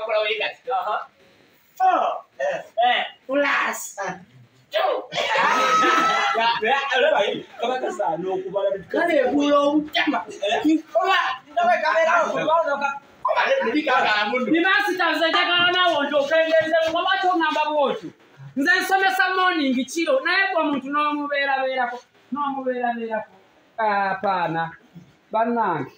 Bakola bwe kati. 4 plus 2. Kale gula obutama. Oba nawe kamera Nimasita njagala naawe nti okendeeze oba tongamba bw'otyo. Nze nsomesa morning kiro naye gwe omuntu n'omubeerabeerako n'omubeerabeerako. Apaana bannange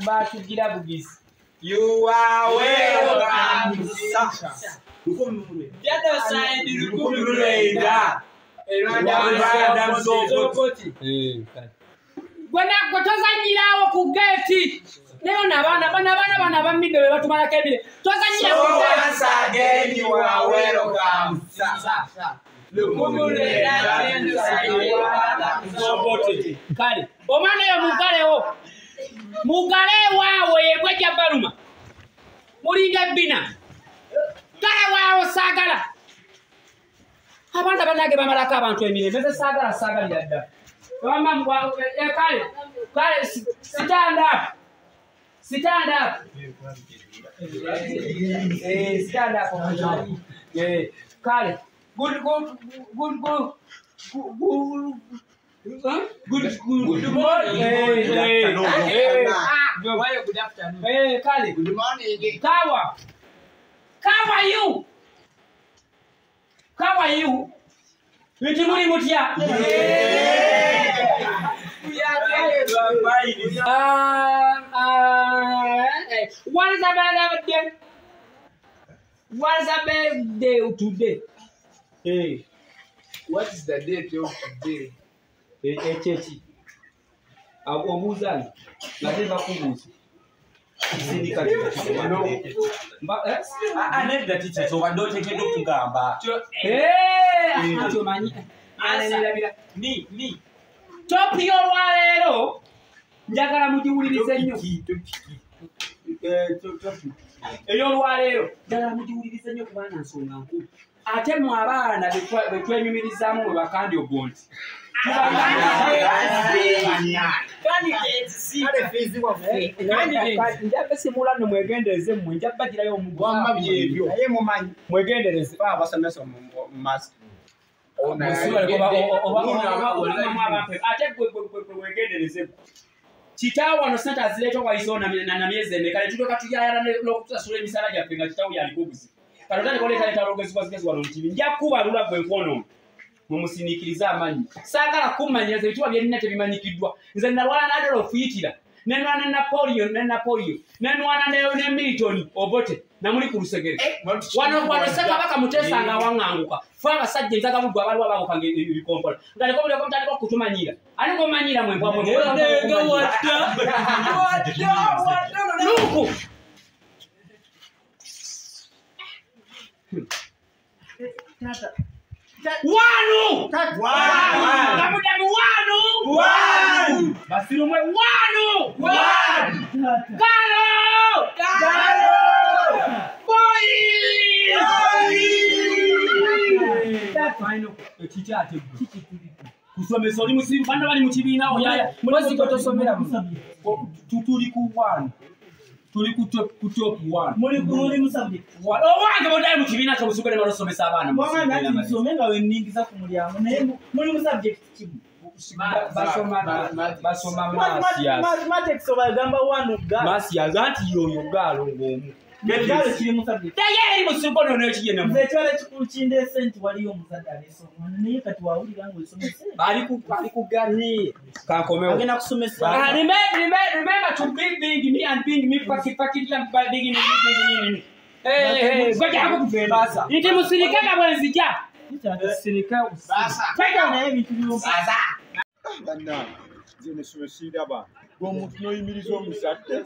batugira bugizi. You are welcome, sir. Genocide 1900. Gwe tozannyirawo ku geeti. Naye ono abaana bano abaana bano abamidde be batumalako ebire. Tozannyira ku So geeti. once again, you are welcome, sir. Kale omwana oyo muggalewo. Muggale waawo yegwe gya baluma. Mulinga ebbina. Ggale waawo saagala. Abaana bannange bamalako abantu emirembe nze saagala saagalira ddala. Wamma kale kale stand up. Stand up. Stand up. Kale good good good good good good good morning. Good afternoon. Kale. Good morning. Kawa. How are you? How are you? Nti muli mutya? What is about day? What is about day today? Hey. What is the date of today? Ekyeki. Obuuza nate bakubuuza. Sindika Nedda teacher kyobadde oteekeddwa okugamba. Anti omanyi. Topic y'olwaleero njagala mugiwulirize nnyo. Ey'olwaleero njagala mugiwulirize nnyo kubanga nsonga nkulu. Ate mu abaana be twenyumirizaamu bwe bakandi ogonti. Nja simula nno mwegendereze mmwe nja bagirayo omugwa. Wamma byebyo. Naye mumanyi. Mwegendereze. Abasomesa mu maaso. Ate gwe wegendereze. Kitaawo wano ssente azireeta wayiseewo na myezi emeka ne tulyoka tuyayala n'okutusasula emisaala gyaffe nga kitaawo yaliko obuzibu. Kati otandika oleetaleeta olugezigazigezi wano mu kibi. Nja kubalula gwe nkono. Mumusinikirize amanyi. Saagala kummanyira nze ebitiibwa bye nnina tebimanyikiddwa. Nze nalwana ne Adolf Hitler, ne nwana ne Napoleon, ne nwana ne Milton Obote namuli ku lusegere. Wano wano Ssekabaka Muteesa nga awaŋŋanguka. Ffe abasajja enzagabugu abaliwo abaabukanga ebikompola. Nga liko buli omu mutandika okutumanyira. Ani gw'omanyira mwe mbwa mwe? Luku! Wanu! Kamudami wanu! Wanu! Basiru mwe wanu! Wanu! Galo! Galo! Boys! Ekiki ate ggwe? Kusomesa oli musiru, banno bali mu kibiina oyaya. Mwezi gwe tosomera tuli ku 1. Tuli ku top 1. Muli mu subject. Owange bw'oddayo mu kibiina kyo musukole balosomesa abaana. Mwana nati nsome nga wenningiza ku mulyango naye muli mu subject kimu. Basoma maths. Mathematics obagamba 1 gaalo. Maths anti yoyo gaalo ng'omu. Gaalo kiri mu subject. Naye eri musiru ono n'ekigenda mu. Nze ekyalo ekikulu kindeese nti waliyo omuzadde aleese omwana naye kati wawulira ng'osomesa. Ali ku gani. Kankomewo. Agenda kusomesa. Remember to be big me and being me pakiti and big me big me. Gojja kugenda. Nti musirike nga bwe nzija. Sirika. Basa. Naye ebintu by'omu. Basa. Bannange nze nesome siraba omuntu n'oyimiriza omuzadde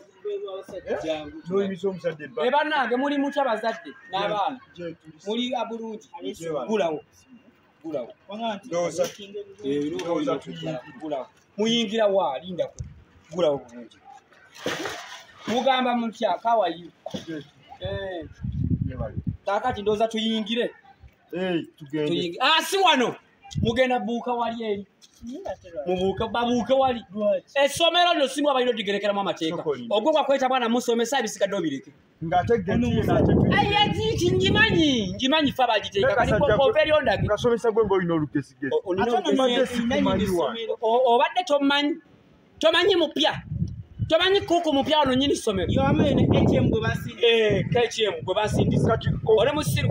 n'oyimiriza omuzadde E bannange muli mutya bazadde n'abaana muli abulungi gulawo gulawo gulawo muyingira wa lindako gulawo bulungi mugamba mutya kawayi kaakati ndowooza tuyingire. Si wano. Mugenda buuka wali eri. Mubuuke babuuke wali. Essomero lino simu abalina odigerekeramu amateeka. Ogwo gwakweta mwana musomesa ebisigadde obireke. Ng'ate geeti ngimanyi ngimanyi ffe abagiteeka kati ova eri ondage. Ngasomesa gwe ng'olina olugezigezi. Obadde tomanyi tomanyi mupya. Tomanyi kuku mupya wano nnyini ssomero. KHM gwe basindise. Oli musiru.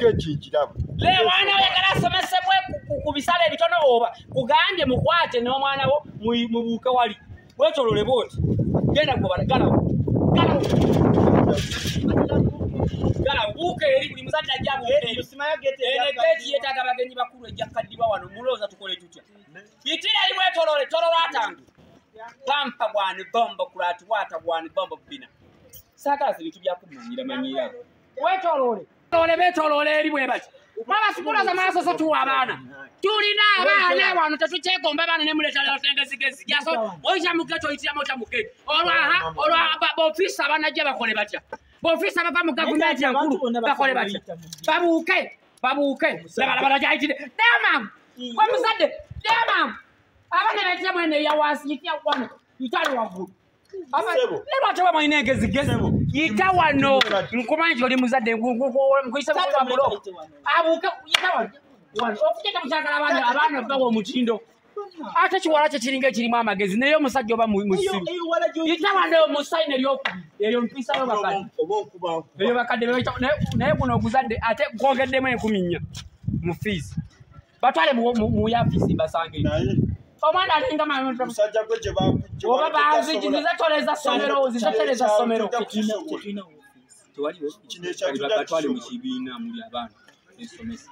Leero mwana oyagala asomesebwe ku bisale ebitono oba kugambye mukwate n'omwana wo mubuuke wali. Weetolole bw'oti. Genda gwe galawo. Galawo. Galawo buuka eri buli muzadde ajja abuuke eri. Eno geeti yeetaaga abagenyi bakulu ejja kukaddibwa wano mulowooza tukole tutya. Yitira eri weetolole tolola atange. Pampa gwani bombo kulati wata gwani bombo bina. Saagala bintu bya kumanyira manyira. Weetolole. Tolole beetolole eri bwe bati. Mama sikula za maaso so tuwa abaana. Tulina abaana wano tetukyegomba abaana ne muleeta lero jaso oyita mu geto oyitira mota mu geto. Olwa olwa b'ofiisa abanajja bakole batya. B'ofiisa bava mu gavumenti enkulu bakole batya. Babuuke babuuke. Laba gyayitire. Dema! Gwe muzadde dema! Abaana bayitira mwene eya wansi yitira wano yitale waggulu. Ne lwaki oba mulina engezigezi? Yita wano nkumanyi nti oli muzadde nkuyise wa buloko. Abuuke yita wano. Wano okuteeka mukyagala abaana abaana bawa omutindo. Ate kiwala kye kiringa ekirimu amagezi naye omusajja oba musiru. Yita wano mu sayini eryokubiri eryo mpisayo bakadde. Eryo bakadde bebayita naye guno oguzadde ate gwongeddemu 4,000 mu fiizi. Batwale mu yafiisi mbasange. Omwana alinga musajja gwe gye bakujja oba bazi toleza ssomero zitereza ssomero. Batwale mu kibiina muli abaana ensomesa.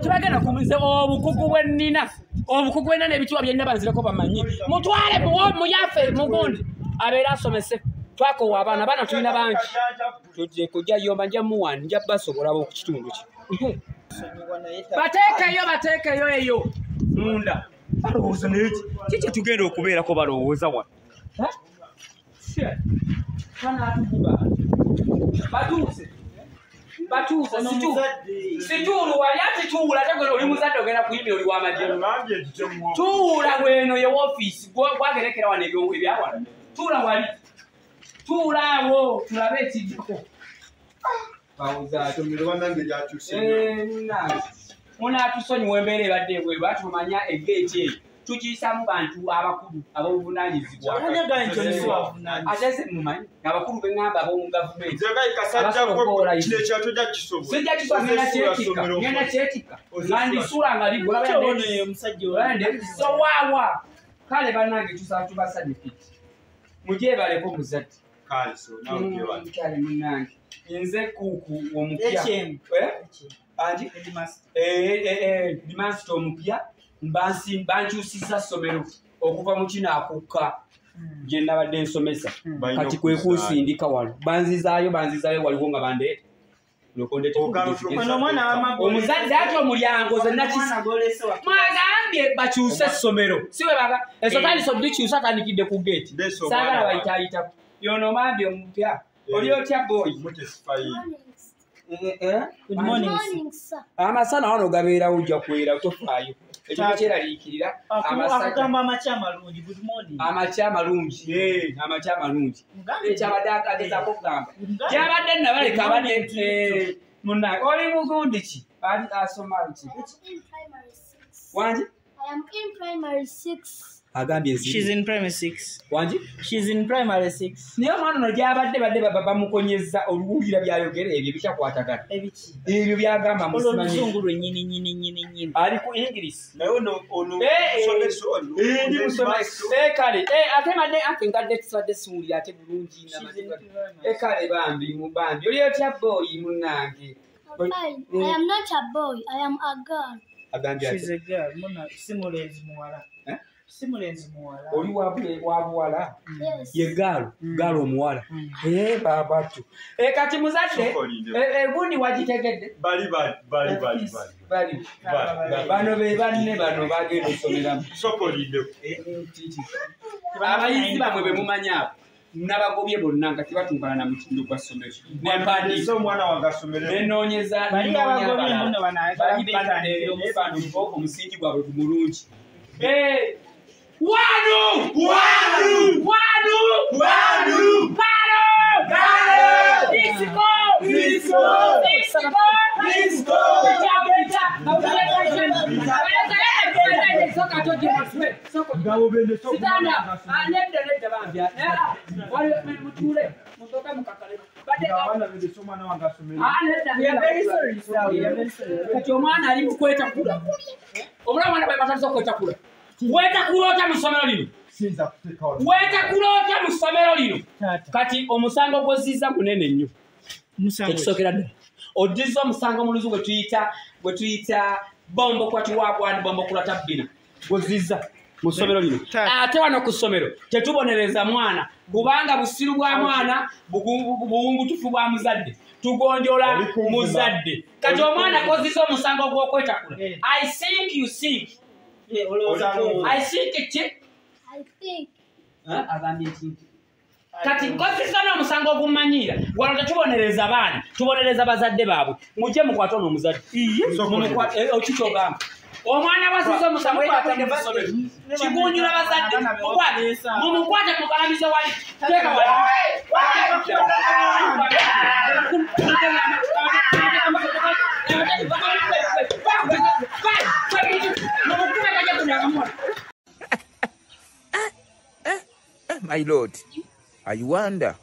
Tubagenda kumize obukugu bwe nnina obukugu bwe nnina n'ebitiibwa bye nnina banzireko bamanyi. Mutwale mu yaffe mugundi abeere asomese. Twakoowa abaana abaana tulina bangi. Tujje kujja yomba nja muwa nja basobola ab'oku kitundu kino. Bateekeyo bateekeyo eyo munda. Balowooza naye ki kye tugenda okubeerako balowooza wano. Batuuse batuuse situulu wali ate tuula ate gwe oli muzadde ogenda kuyimira oli w'amagye. Tuula bweno ye woofiisi gwagerekera wano ebya wano. Tuula wali tuula awo tulabe ekijjako. Munaatusonyiwa embeera ebadde ebweru ati mumanya egeeti eyo tukiyisaamu bantu abakulu ab'obuvunaanyizibwa. Ate se mumanyi abakulu be ŋŋamba ab'omu gavumenti. Sijja kisobola ngenda kyetikka nga ndisula nga liggwa so waawa kale bannange tusaba tubasanyukidde mugyebaleko muzadde. Kale munnange nze kuku omupya. Anji? Headmaster omupya bankyusizza ssomero okuva mu kino akukka gye nabadde nsomesa kati kwe kunsindika wano banzizaayo waliwo nga bandeeta omuzadde ate omulyango ze mwagambye bakyuse essomero si bwe baga esotandise obikyusa atandikidde ku geeti saagala bayitaayitako yono omwambi omupya oli otya boyi. Good morning, sir. Amasana wano gabeerawo ojja kwera tofaayo. Ekyo kyeraliikirira amasaka amakya amalungi. Good morning. Amakya amalungi. Amakya amalungi. Ekyabadde agezaako okugamba. Kyabadde nabaleka abadde munnange. Oli mugundi ki? Ali asoma ki? Wangi? I am in primary 6. Agambye She's in primary 6. Wangi? She's in primary 6. Naye omwana ono gy'abadde badde bamukonyeza oluwulira byayogera ebyo bitakwatagana. Ebiki? Ebyo byagamba musimanyi. Oluzungu lwennyini nnyini nnyini nnyini. Ali ku English. Naye ono musomesa ono. Ndi musomesa. Kale ate madde ate ngadde tusadde siwulira ate bulungi n'amazima. Kale bambi mu bambi. Oli otya boy munnange? I am not a boy, I am a girl. Agambye She's a girl. Muna si mulenzi muwala. Si mulenzi muwala. Oli wa buwala? Yes. Ye gaalo, gaalo omuwala. Baabatu. Kati muzadde, gundi wagitegedde? Bali. Bali. Bano be banne bano bagenda okusomeramu. Sokolindeko. Abayizi bamwe be mumanyi abo. Nabagobye bonna nga tebatuukana na mutindo gwa ssomero. Nempandiika. Omwana wange asomere. Nenoonyeza Bali abagobye muno bano omusingi gwabwe mulungi. Wanu! Wanu! Wanu! Wanu! Kalo! Kalo! Disco! Disco! Disco! Disco! Kati omwana ali mu kwetakula. Omwana mwana bwe batandise okwetakula. Wetakula otya mu ssomero lino? Wetakula otya mu ssomero lino? Kati omusango gw'ozizza munene nnyo. Ekisookera ddala. Odizza omusango mu luzungu gwe tuyita bombo kwatiwagwani bombo kulata bbina. Gw'ozizza mu ssomero lino. Ate wano ku ssomero tetubonereza mwana kubanga busiru bwa mwana buwungutufu bwa muzadde. Tugonjola muzadde. Kati omwana kozizza omusango gw'okwetakula. I think you think. I think it. I think. Agambye nti. Kati kozizza n'omusango ogummanyiira. Wano tetubonereza baana, tubonereza bazadde baabwe. Mujje mukwate ono omuzadde. Okikyogamba. Omwana wazizza omusango mu ssomero. Kigunjula bazadde. Mukwate. Mumukwate mukalamize wali. Teeka wali. My lord, I wonder.